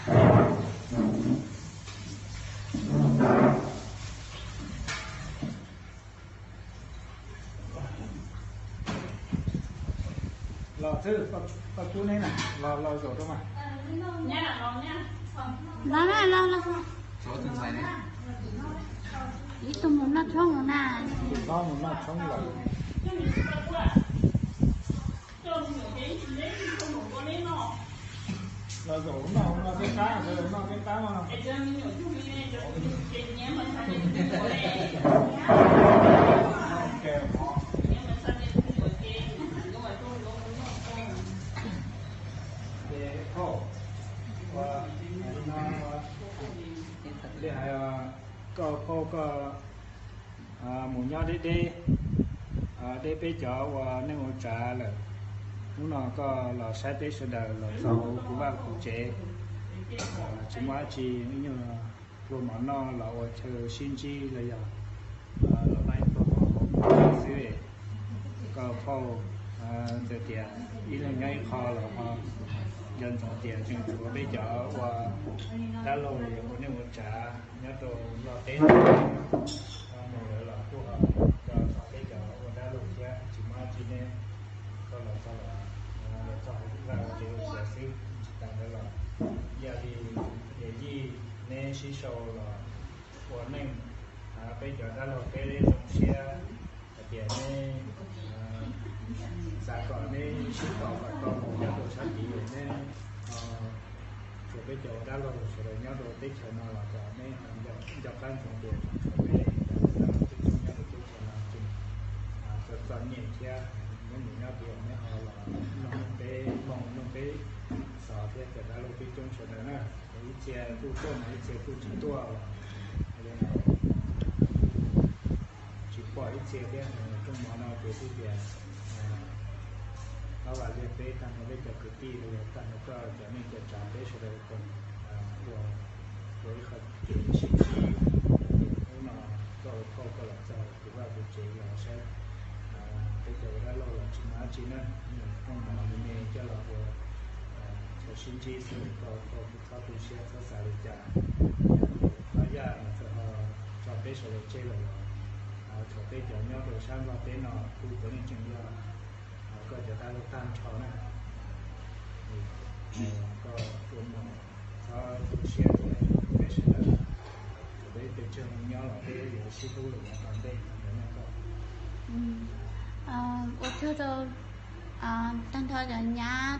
Los xwb, koj pub neb na, los los zaum rau mas. Los na, los los. Ib tug mus noj tshoob lawm na. Los mus noj tshoob lawm. Los zaum no, no peb qab, no peb qab no. Li hais, koj phauj koj mus nyob deb deb, deb peb cov ua neej ua tsav lawm. Hnub no koj los saib peb sawv daws los txog kuv vaj kuv tsev, tsis muaj dab tsi, ib nyuag pluag mov noj los ua chaw sib ntsib los yog los noj ib pluag mov hauv xwb. Koj phauj txawm tias ib leeg nyob ib qho los ho nco ntsoov tias tseem tshuav peb cov ua dab laug ua neej ua tsav nyob rau Nplog teb no, mus lawm los kuj ho nco ntsoov peb cov ua dab laug thiab, tsis muaj dab tsi ne. Koj los txog los txog hauv vaj hauv tsev ua tsav xwb, tsis tas ntawd los yog li yawm yij neb sib sau los ua neej, peb cov dab laug peb zoo siab hais tias neb xav kom neb sib tau kom tau mus nyob rau sab tid, neb tshuav peb cov ua dab laug sawv daws nyob rau teb chaws no los kom neb nco qab ntsoov tias tshuav peb cov ua dab laug coob coob nyob rau teb chaws no tseem txom txom nyem thiab, neb mus nyob tid neb ho los nug peb moo nug peb xov thiab cov dab laug coob coob sawv daws na. Ib txhia kuj tuaj mas ib txhia kuj tsis tuaj, tsis pom ib txhia thiab. Rooj mov no ces twb tias ob vas liag peb tag nrho peb cov kwv tij los yog tag nrho koj cov neej cov tsav peb sawv daws ua ua ib qho kev sib ntsib, hnub no koj ua phauj koj los txog kuv vaj kuv tsev los saib peb cov ua dab laug los tsis muaj dab tsi na, rooj mov me me coj los ua chaw sib ntsib xwb, koj ua phauj kuj txhob tu siab txhob xav li cas. Ob yaj mas txawm ho tso peb sawv daws tseg lawm los tshuav peb cov nyob rau sab Nplog teb no kuj puav leej tseem yog koj cov dab laug tag nrho na. Koj ua mus txhob tu siab tias peb sawv daws, thaum peb pes tsawg nyob los peb yuav sib hlub lawm yav tom ntej no ntag na koj. Ua tsaug rau tag nrho cov nyab